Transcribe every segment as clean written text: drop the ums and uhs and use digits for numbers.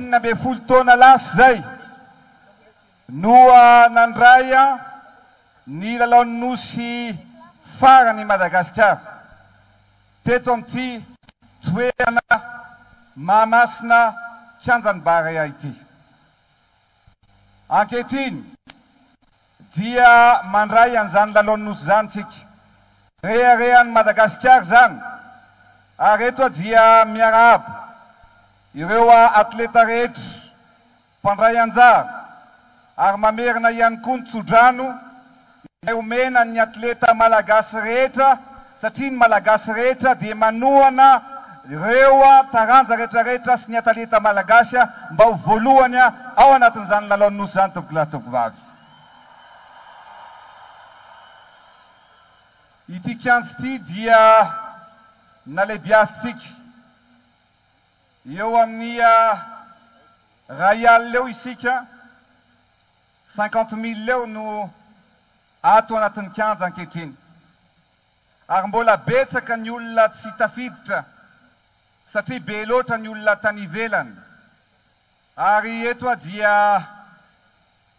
16 taona lasa izay no nandray ny lalaon'ny Nosy farany i Madagasikara teto amin'ity toerana Mahamasina Kianjan'ny Barea ity. Ankehitriny dia mandray an'izany lalaon'ny Nosy izany isika. Reharehan'i Madagasikara izany ary eto dia miarahaba ireo atleta rehetra mpandray anjara ary mamerina ihany koa ny tsodrano izay omena ny atleta malagasy rehetra satria ny malagasy rehetra dia manohana ireo taranja rehetra rehetra sy ny ataleta malagasy mba ho voalohany ao anatin'izany lalaon'ny nosy izany tompokolahy tompokovavy. Ity kianja ity dia nalebiazintsika eo amin'ny 1000 eo isika, 50 000 eo no ato anatin'ny kianja ankehitriny. Ary mbola betsaka ny olona tsy tafiditra satria be loatra ny olona tany ivelany. Ary eto aho dia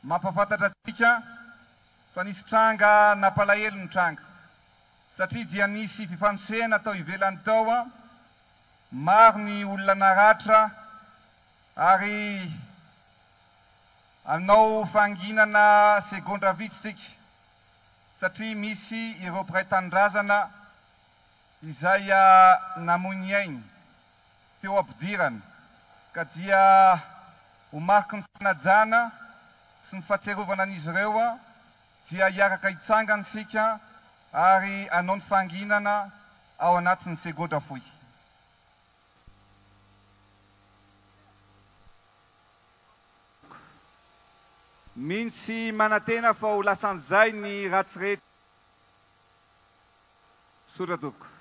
mampahafantatra antsika fa nisy tranga nampalahelo nitranga satria dia nisy fifanosehana tao ivelany tao, maro ny olona naratra ary hanao fahanginana segondra vitsy isika satria misy ireo mpiray tanindrazana izay namoy ny ainy teo ampidirana ka dia ho mariky ny fanajana sy ny fahatsiarovana an'izy ireo dia hiaraka hitsangana isika ary hanao ny fahanginana ao anatin'ny segodra fohy. Mino sy manantena fa ho lasan'izay ny ratsy rehetra. Misaotra tompoko.